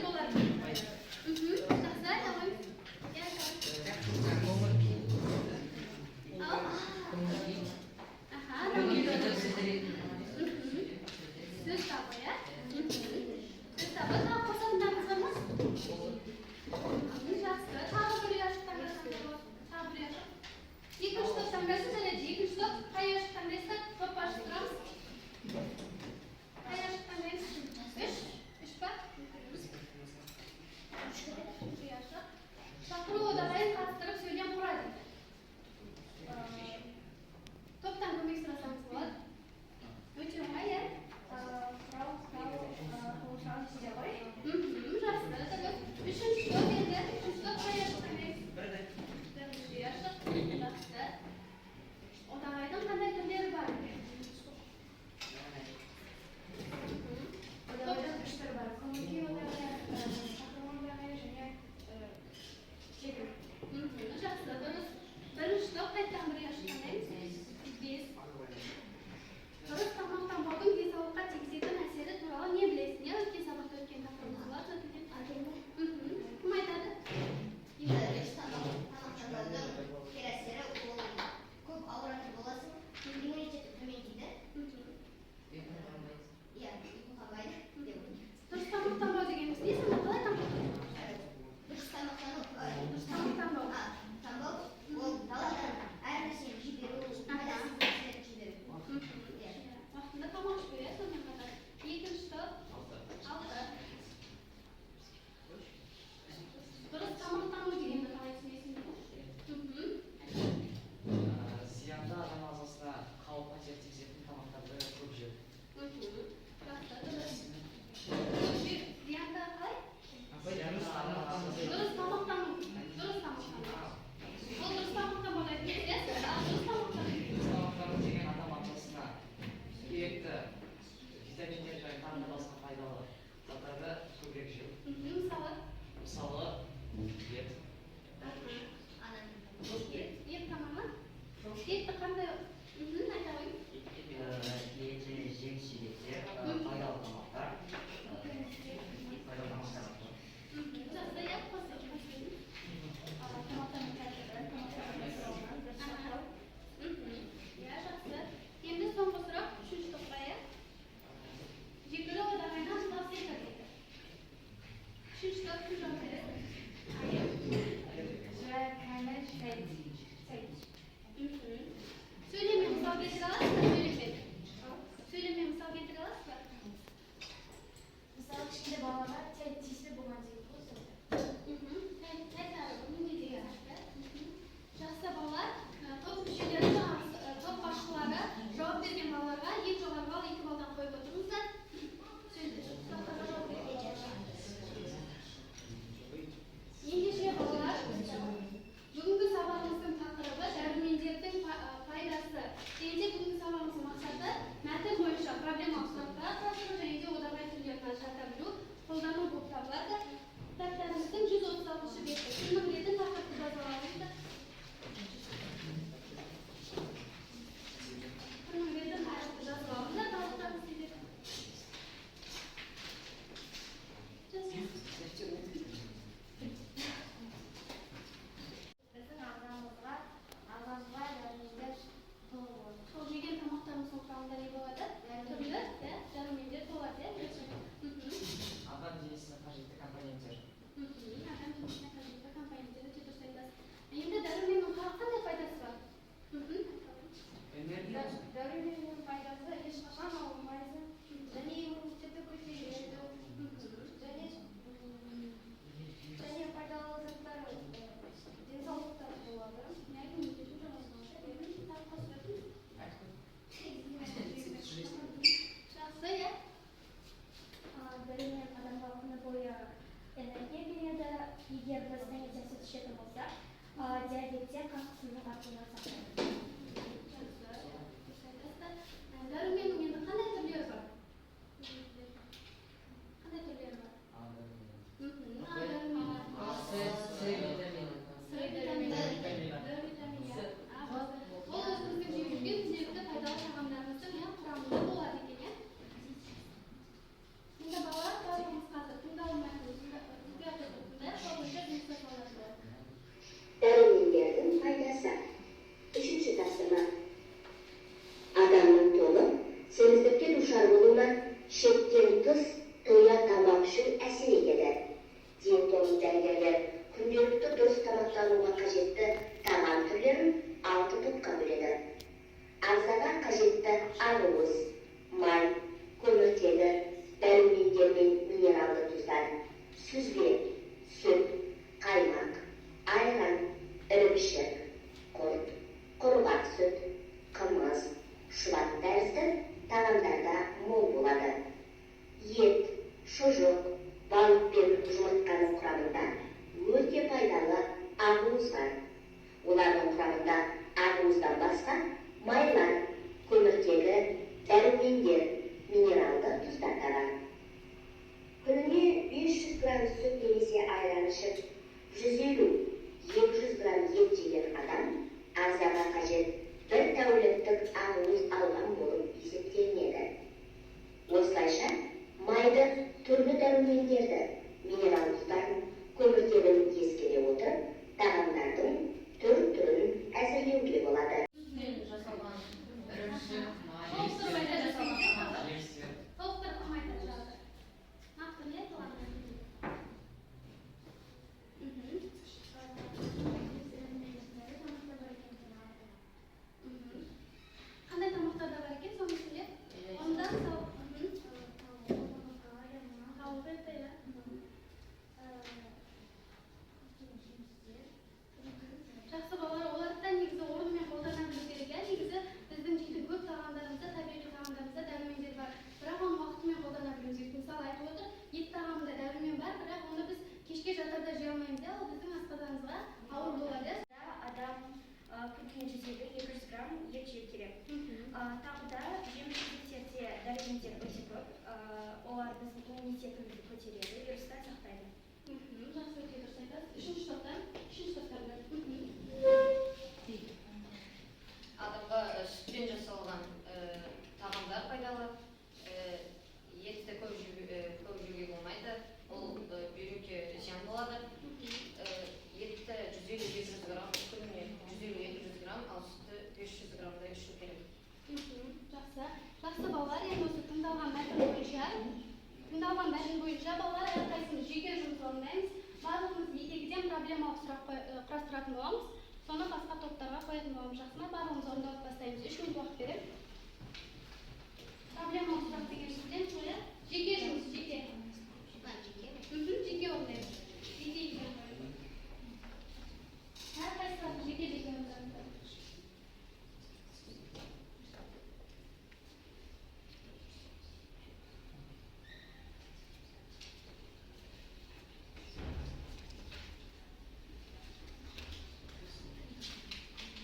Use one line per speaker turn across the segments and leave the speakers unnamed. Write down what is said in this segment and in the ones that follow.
болады? Жақсы, айта қойыңыз. Иә, айта қойыңыз. Ал? Аха, сөз табы, иә? Сөз табы. Тағы қосатындарыңыз бар ма? Жақсы. Тағы бір ұяшық таңдасаңдар болады. Тағы бір ұяшық. Екінші топ таңдасын және де екінші топ қай ұяшық таңдайсыздар? Топ басшы тұрамыз. Қай ұяшық таңдаймыз? Үш? Үш па? Ұяшық. Шақыру одағайын қатыстырып сөйлем құра дейді. Топтан көмек сұрасаңыз болады. Өте оңай, иә?
Құрау, сұрау, қуыршақ ішінде ғой.
Жақсы, дұрыс. Үшінші топ енді. Үшінші топ қай ұяшық таңдайсыз? Бірінші ұяшық. Жақсы. Одағайдың қандай түрлері бар?
Одағайдың үш түрі бар. Көңіл күй одағайы, шақыру одағайы және жекіл.
Жақсы, дұрыс. Бірінші топ қайтадан бір ұяшық таңдаймыз. Бес. Дұрыс тамақтанбаудың денсаулыққа тигізетін әсері туралы не білесің? Иә, өткен сабақта өткен тақырыбымыз болады. Кім айтады?
Дұрыс тамақтанбаудың кері әсері ол көп ауыратын боласың, иммунитеті төмендейді. Иә, ұйқың қанбайды деп ойлаймын.
Дұрыс тамақтанбау дегеніміз не сонда? Қалай тамақтану?
Дұрыс тамақтану,
Дұрыс тамақтанбау.
Танбау ол даладан әр нәрсені жей беру, пайдасыз нәрселерді жей беру. Иә.
Уақытында тамақ ішу, иә, сонымен қатар. Екінші топ. Алты. Дұрыс тамақтану дегенді қалай түсінесіңдер?
Зиянды адам ағзасына қауіп қатер тигізетін тамақтарды көп жеу.
Жақсы, дұрыс. Зиянды қалай? Дұрыс тамақтану. Дұрыс тамақтану. Ол дұрыс тамақтанбауды айтып иә? Ал дұрыс тамақтану.
Дұрыс тамақтану деген адам ағзасына керекті витаминдер және тағы да басқа пайдалы заттарды көбірек жеу.
Мысалы?
Мысалы, ет.
Ана.
Ет, ет тамағы. Етті қандай? Айта қойыңыз.
Ет және жеміс жидектер, пайдалы тамақтар, пайдалы тамақтар.
Жақсы, иә, қосып.
Тамақтану тәртібі, тамақтану дәстүрі, дұрыс сақтау.
Иә, жақсы. Енді соңғы сұрақ үшінші топқа, иә? Жекелі одағайдан тавсия дейді. Үшінші топ кім жауап береді? Айым.
Жә, шай.
Сөйлеммен мысал келтіре аласыз ба, сөйлеммен? Сөйлеммен мысал келтіре аласыз ба?
Мысалы, кішкентай балаға чай тиісті болған деген ғой сол.
Неме деген сияқты. Жақсы, балалар, топ мүшелері, жаңағы топ басшылары жауап берген балаларға ең жоғары балл 2 балдан қойып отырыңыздар. Сұрақтарға жауап берген. Ендеше, балалар, бүгінгі сабағымыздың тақырыбы дәрумендердің пайдасы. Және де бүгінгі сабағымыздың мақсаты мәтін бойынша проблемалық сұрақтар құрастыру және де одағай түрлерін ажырата білу, қолдану болып табылады. Кітаптарыңыздың 136 беті. Күннің ретін тақырыпты жазып алыңыздар. Күннің ретін тақырыпты жазып алыңыздар, барлықтарыңыз сендер. Жазыңыз.
Біздің ағзамызға дәрумендер толы болады.
Сол жеген тамақтарымыздың құрамында не болады? Түрлі, иә, дәрумендер болады, иә?
Адам денесіне қажетті компоненттер.
Адам денесіне қажетті компоненттер, өте дұрыс айтасыз. Енді дәруменнің қандай пайдасы бар?
Энергия.
Дәруменнің пайдасы ешқашан ауырмайсың және иммунитетті көтереді және пайдалы заттар денсаулықта болады.
Иә, иммунитеттің жоғары болады. Тағы қосып өтіңіз. Жақсы, иә?
Дәрумен адамға күні бойы энергия береді. Егер біз таңертең сүт ішетін болсақ, диабеттен, қан қысымының артуынан сақтайды.
Жақсы, дұрыс айтасыздар. Дәруменнің енді қандай түрлері бар? Қандай түрлері бар? А дәрумені.
С, С витамині.
С витамині, Д витамині, А, В. Ол өзіміздің жеп жүрген күнделікті пайдалы тағамдарымыздың, иә, құрамында болады екен, иә? Енді, балалар, барлығымыз қазір тыңдалым мәтінін
Балық пен жұмыртқаның құрамында өте пайдалы ақуыз бар. Олардың құрамында ақуыздан басқа майлар, көміртегі, дәрумендер, минералды тұздар да бар. Күніне 500 грамм сүт немесе айран ішіп, 150-200 грамм ет жеген адам ағзаға қажет бір тәуліктік ақуыз алған болып есептелінеді. Осылайша, майды, түрлі дәрумендерді, минерал тұздарын, көміртегін ескере отырып, тағамдардың түр-түрін әзірлеуге болады.
Сүттен жасалған ірімшік, май,
Толықтырып айтады
жасалған тамақтар.
Жемістер.
Толықтырып кім айтады жалпы? Нақты не айтылған? Қандай тамақтарда бар екен, соны сөйлеп. Онда мысалы, тауық еті, иә. Жақсы, балалар, оларды да негізі орнымен қолдана білу керек, иә. Негізі біздің жейтін көп тағамдарымызда, табиғи тағамдарымызда дәрумендер бар. Бірақ оны уақытымен қолдана білуіміз керек. Мысалы, айтып отыр, ет тағамында дәрумен бар, бірақ оны біз кешке жатарда жей алмаймыз, иә. Ол біздің асқазанымызға ауыр болады, иә.
Адам күніне 150-200 грамм ет жеу керек. Тағы да жеміс жидектерде дәрумендер өте көп. Олар біздің иммунитетімізді көтереді, вирустан сақтайды.
Жақсы, өте дұрыс айтасыз. Үшінші топтан, үшінші топтан.
Адамға сүттен жасалған тағамдар пайдалы. Етті көп жеуге болмайды. Ол бүйрекке зиян болады. Етті 150-200 грамм, күніне 150-200 грамм, ал сүтті 500 граммдай ішу керек.
Жақсы. Жақсы, балалар, енді осы тыңдалған мәтін бойынша, балалар, әрқайсымыз жеке жұмыс орындаймыз. Барлығымыз екі-екіден проблемалық сұрақ құрастыратын боламыз. Соны басқа топтарға қоятын боламыз. Жақсы ма? Барлығымыз орындап бастаймыз. 3 минут уақыт беремін. Проблемалық сұрақ деген білеміз ғой, иә? Жеке жұмыс, жеке. Жеке орындаймыз. Екі-екіден қоямыз. Әрқайсылары жеке-жеке орындаңыздар.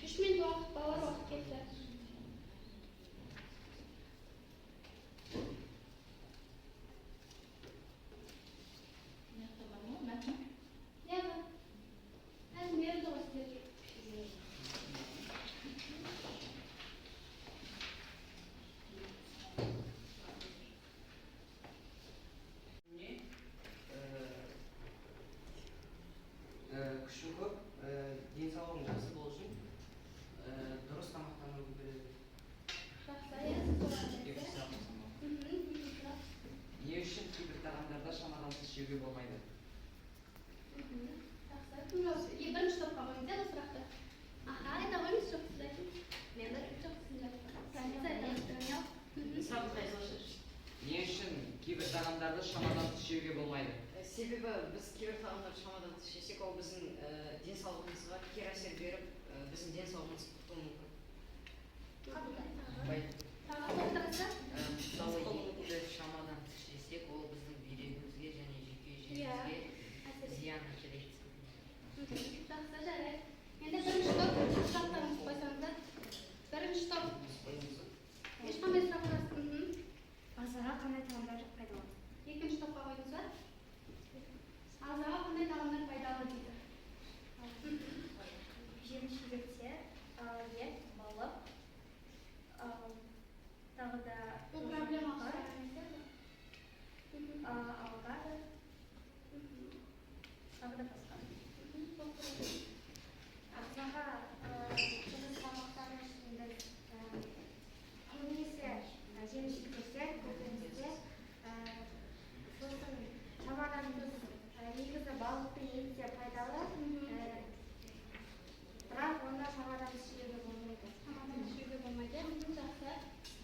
3 минут уақыт, балалар, уақыт кетті. Иә, бар. Мәтін берілді ғой сіздерге.
Не? Күшің көп, денсаулығың жақсы болу үшін дұрыс тамақтану керек.
Жақсы, иә, сіз солай
Екінші
айтасыз.
сұрақ болсын.
Екінші сұрақ.
Не үшін кейбір тағамдарды шамадан тыс жеуге болмайды?
Жақсы. Кім жауап? Бірінші топқа қойыңыз, иә, бұл сұрақты. Аха, айта қойыңыз, жоқ, сіз айтыңыз.
Мен бе?
Жоқ, сіз айтыңыз. Сіз айтыңыз, Даниял.
Сұрақты қайталашы.
Не үшін кейбір тағамдарды шамадан тыс жеуге болмайды?
Себебі біз кейбір тағамдарды шамадан тыс жесек, ол біздің денсаулығымызға кері әсер беріп, біздің денсаулығымыз құртуы мүмкін.
Тағы толықтырыңыздар.
Мысалы, етті шамадан тыс жесек, ол біздің бүйрегімізге және жүйке жүйемізге
Әсер
зиян әкеледі.
Жақсы, жарайды. Енді бірінші топ, сұрақтарыңызды қойсаңыздар. Бірінші топ. Ешқандай сұрақ қоймас.
Ағзаға қандай тағамдар пайдалы?
Екінші топқа қойдыңыз ба? Ағзаға қандай тағамдар пайдалы дейді.
Жеміс жидектер, ет, балық, тағы да
Бұл проблемалық сұрақ емес, иә?
Авокадо, тағы да басқа.
Ағзаға дұрыс тамақтану үшін біз көбінесе жеміс жидектер, көкөністер, сосын шамадан тыс негізі балық пен ет те пайдалы, бірақ оны шамадан тыс жеуге болмайды.
Шамадан тыс жеуге болмайды, иә? Жақсы.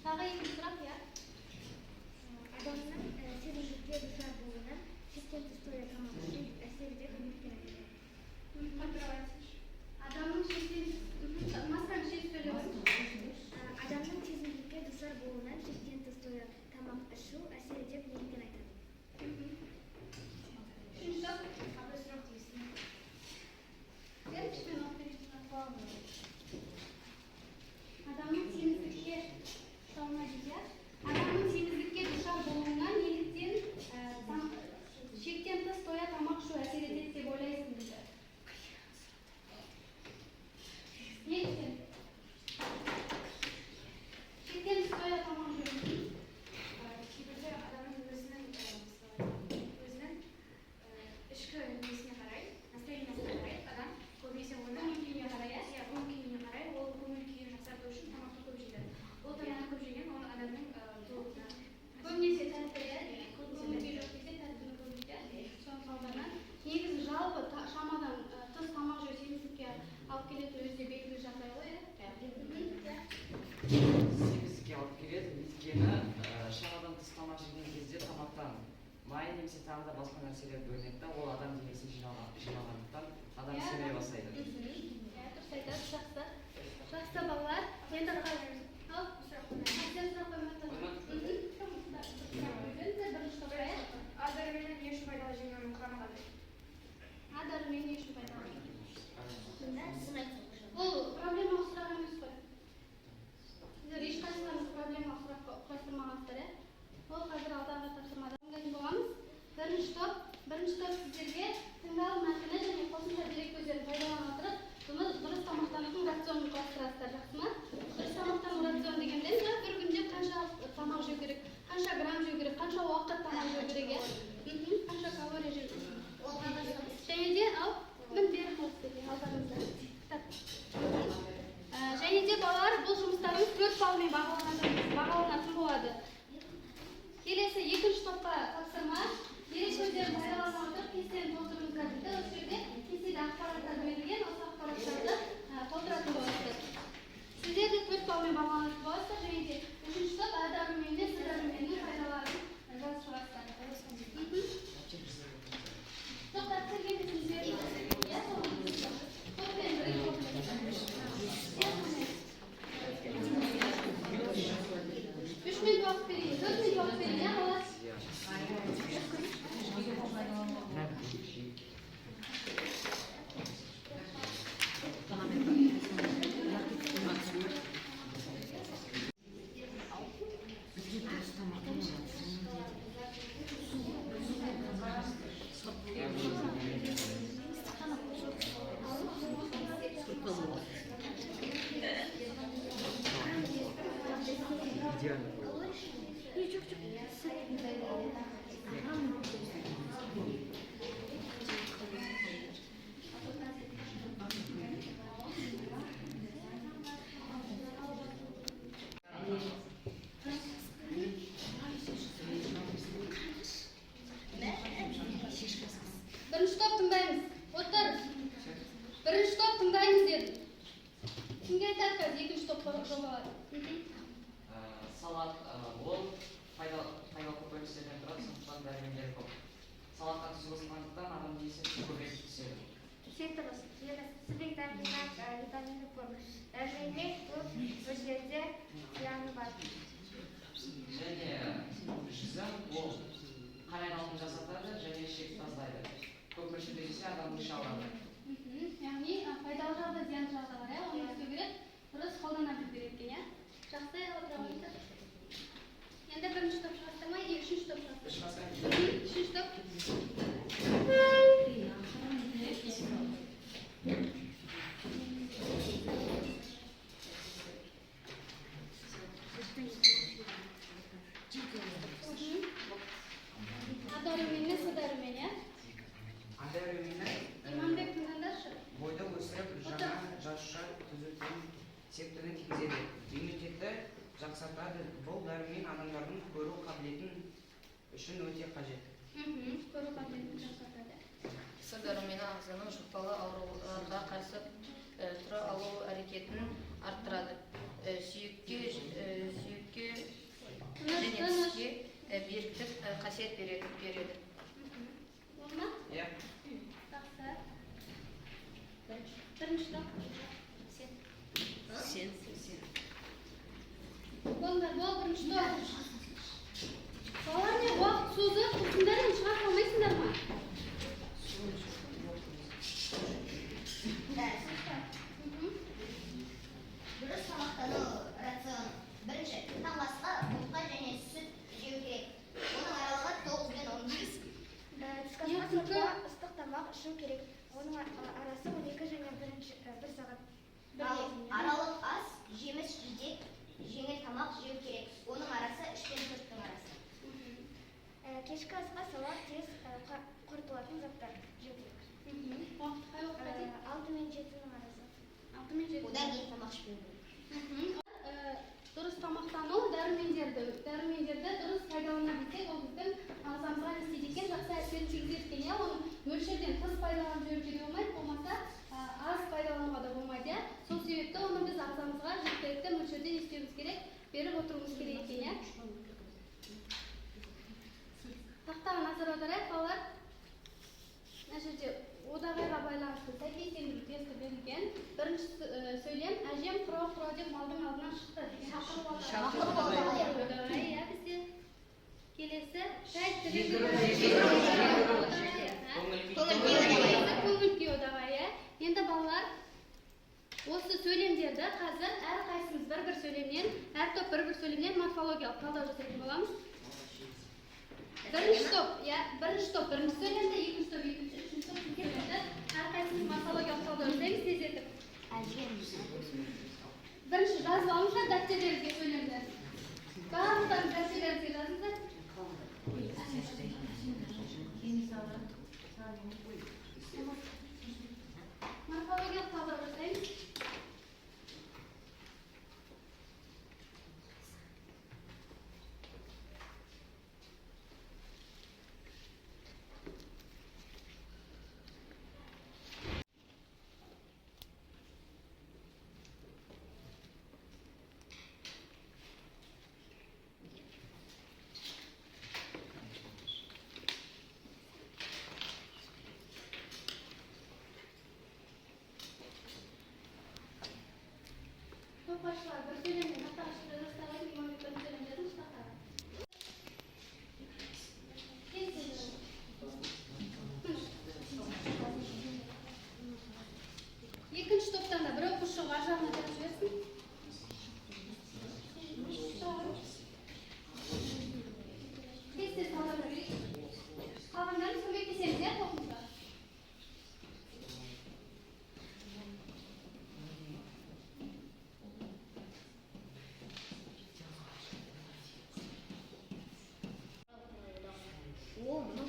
Тағы екінші сұрақ, иә?
Адамның сезімділікке душар болуына шектен тыс тойып тамақ ішу әсер етеді неліктен айтады?
Адамның шектен тыс, масканы шешіп сөйлеп қойыңызшы.
Адамның сезімділікке душар болуына шектен тыс тойып тамақ ішу әсер етеді неліктен айтады?
келетіні өзі де белгілі жағдай ғой, иә? Иә.
Семіздікке алып келеді, өйткені шамадан тыс тамақ жеген кезде тамақтан май немесе тағы да басқа нәрселер бөлінеді да, ол адам денесіне жиналғандықтан адам семіре бастайды.
Иә, дұрыс айтасыз, жақсы. Жақсы, балалар. Енді ал, сен сұрақ қоймадың. Сұрақ қойыңыздар, бірінші топқа, иә?
А дәрумені не үшін пайдалы және оның құрамы қандай?
А дәрумені не үшін пайдалы?
Сонда сіз айтсаңыз.
Бұл проблемалық сұрақ емес қой. Сіздер ешқайсыларыңыз проблемалық сұрақ құрастырмағансыздар, иә? Ол қазір алдағы тапсырмада тыңдайтын боламыз. Бірінші топ сіздерге тыңдалым мәтіні және қосымша дереккөздерін пайдалана отырып, дұрыс тамақтанудың рационын құрастырасыздар, жақсы ма? Дұрыс тамақтану рацион дегенде, бір күнде қанша тамақ жеу керек, қанша грамм жеу керек, қанша уақыт тамақ жеу керек, иә? Қанша калория жеу керек. Және де, ал, міне, беріп қойып сіздерге алдарыңызда кітап. Және де, балалар, бұл жұмыстарыңыз 4 баллмен бағаланатын болады. Келесі екінші топқа тапсырма: дереккөздерін пайдалана отырып, кестені толтырыңыздар дейді. Осы жерде кестеде ақпараттар берілген, осы ақпараттарды толтыратын боласыздар. Сіздер де 4 баллмен бағаланатын боласыздар. Және де үшінші топ А дәрумен мен С дәруменінің пайдаларын жазып шығасыздар. Жоқ, дәптерге емес, иә, соны топпен бірге толтырыңыздар. Иә, сондай. 3 минут уақыт берейін, 4 минут уақыт берейін, иә, балалар? Бірінші топ, тыңдаймыз. Отыр. Бірінші топ, тыңдаймыз дедім. Кімге айтады қазір екінші топ жобалар?
Салат, ол пайдалы көкөністерден тұрады, сондықтан дәрумендері көп. Салатқа тұз қосылғандықтан адам денесіне тұз көбірек түседі.
Цитрус, жеміс, С витамині көп. Дәрумені көп мөлшерде зияны бар.
Және жүзім, ол қан айналымын жасатады және ішекті тазалайды. Көп мөлшерде жесе, адамның іші ауырады.
Яғни пайдалы жағы да, зиянды жағы да бар, иә? Оны не істеу керек? Дұрыс қолдана білу керек екен, иә? Жақсы, отыра қойыңыздар. Енді бірінші топ шығасыздар ма или үшінші топ шығасыздар? Үшінші топ. А дәрумен мен С дәрумен, иә?
А дәрумені
Иманбек, тыңдаңдаршы.
Бойды өсіріп, жаңа жасуша түзілуіне септігін тигізеді, иммунитетті жақсартады. Бұл дәрумен адамдардың көру қабілетін үшін өте қажет.
Көру қабілетін жақсартады.
С дәрумені ағзаның жұқпалы ауруларға қарсы тұра алу әрекетін арттырады. Сүйекке
Тыныш,
және
тыныш.
тіске беріктік қасиет береді.
Болды ма?
Иә.
Жақсы. Бірінші топ.
Сен.
Болыңдар, бол, бірінші топ. Балалар, не уақыт созып, тұрсыңдар, енді шыға қалмайсыңдар ма?
Дұрыс тамақтану рационы. Бірінші, таңғы асқа ботқа және сүт жеу керек. Оның аралығы 9 бен 10.
Түскі асқа сорпа, ыстық тамақ ішу керек. Оның арасы 12 және бірінші, 1 сағат.
Ал аралық ас жеміс жидек, жеңіл тамақ жеу керек. Оның арасы 3 пен 4-тің арасы.
Кешкі асқа салат, тез қорытылатын заттар жеу керек.
Уақыт қай уақытқа дейін?
6 мен 7-нің арасы.
6 мен 7.
Одан кейін тамақ ішпеу керек.
Дұрыс тамақтану, дәрумендерді дұрыс пайдалана білсек, ол біздің ағзамызға не істейді екен? Жақсы әсерін тигізеді екен, иә. Оны мөлшерден тыс пайдаланып жіберуге де болмайды, болмаса аз пайдалануға да болмайды. беріп отыруымыз керек екен, иә? Тақтаға назар аударайық, балалар. Мына жерде одағайға байланысты сәйкестендіру тесті берілген. Бірінші сөйлем: әжем құрау-құрау деп малдың алдынан шықты деген. Одағай, иә, бізде. Келесі тәттілік. Көңіл күй одағай, иә. Енді, балалар, осы сөйлемдерді қазір әрқайсымыз бір-бір сөйлемнен, әр топ бір-бір сөйлемнен морфологиялық талдау жасайтын боламыз. Бірінші топ, иә, бірінші топ бірінші сөйлемді, екінші топ екінші, үшінші топ үшінші сөйлемді әрқайсымыз морфологиялық талдау жасаймыз тездетіп. Бірінші жазып алыңыздар дәптерлеріңізге сөйлемді. Барлықтарыңыз дәптерлеріңізге жазыңыздар. Морфологиялық талдау жасаймыз. Топ басшылар бір сөйлемнен тақтаға шығып жазасыздар ғой, Иманбек, бірінші сөйлем жазыңызшы тақтаға. Тез тез жазыңыз. Екінші топтан да бір оқушы ар жағына жазып жіберсін. Тез тез талдап жіберейік. Қалғандарыңыз көмектесеміз, иә, тобымызға.
О, мынау.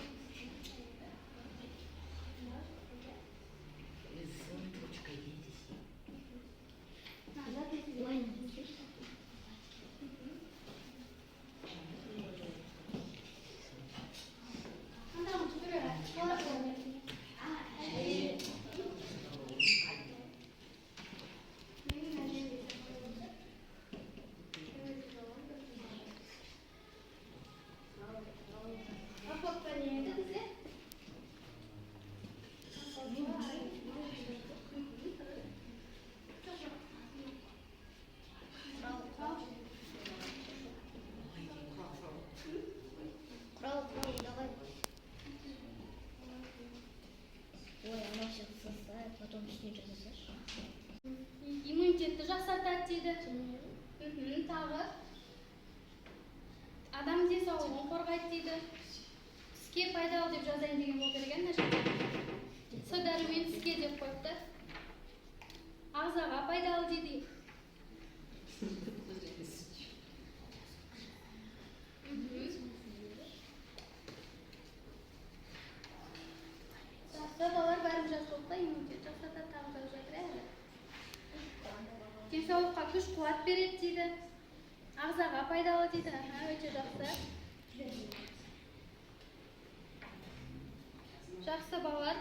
Қандағын жібере. Менің әжем дейді. Аппақта не еді бізде? Жоқ, жоқ.
Құрал, құрал, давай. Ой, анау всех составит, потом үстіне жазасашы.
Иммунитетті жақсартады дейді. Тағы адам денсаулығын қорғайды дейді. Тіске пайдалы деп жазайын деген болып берген мына жерде. С дәрумен тіске деп қойыпты. Ағзаға пайдалы дейді. Жақсы, балалар, бәріміз жазып болдық па? Иммунитет жақсартады, тағы жазып жатыр әлі. Денсаулыққа күш қуат береді дейді. Ағзаға пайдалы дейді. Аха, өте жақсы. Жақсы, балалар.